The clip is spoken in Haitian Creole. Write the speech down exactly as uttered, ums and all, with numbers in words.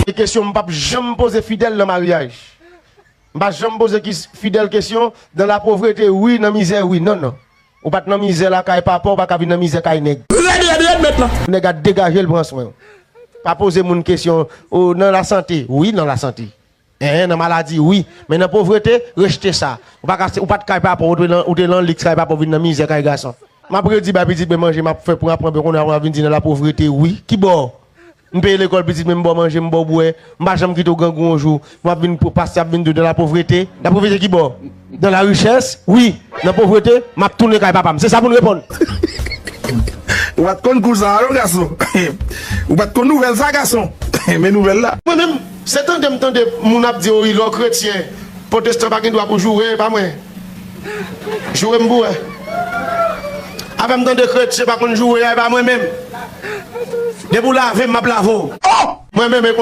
E kesyon m p ap janm poze Fidel nan maryaj. M pa janm poze Fidel kesyon, dans la pauvreté, wi, nan mizè, wi. Non, non. Ou pa t nan mizè lakay papa, ou pa ka vin nan mizè kay nèg. Rèd, rèd, rèd, mèt la. Nèg a degaje l pran swen w. Pa poze moun kesyon, o, nan lasante, wi, nan lasante. Enhen, nan maladi, wi. Men nan povrete, rejte sa. Ou pa ka, ou pa t kay papa, ou te nan, ou te nan liks kay papa, ou vin nan mizè kay gason. M ap redi bay pitit mwen manje, m ap fè pran pran, kounye a w ap vin di nan lapovrete, wi. Ki bò? M peye lekòl pitit mwen, m ba w manje, m ba w bwè. M pa janm kite w grangou yon jou. M ap vin pou pastè ap vin di w nan lapovrete. Lapovrete ki bò? Dans la richesse, wi. Nan povrete, m ap tounen kay papa m. Se sa pou n reponn. Ou pa t konn kou sa a non, gason. Ou pa t konn nouvèl sa, gason. Men nouvèl la. Mwen menm, se tande m tande moun ap di, o, wi, lè w kretyen, pwotestan pa gen dwa pou joure, e pa mwen. Joure m pou wè. Afè m tande kretyen pa konn joure a, e pa mwen menm. Depi w lave m, m ap lave w. Mwen menm, e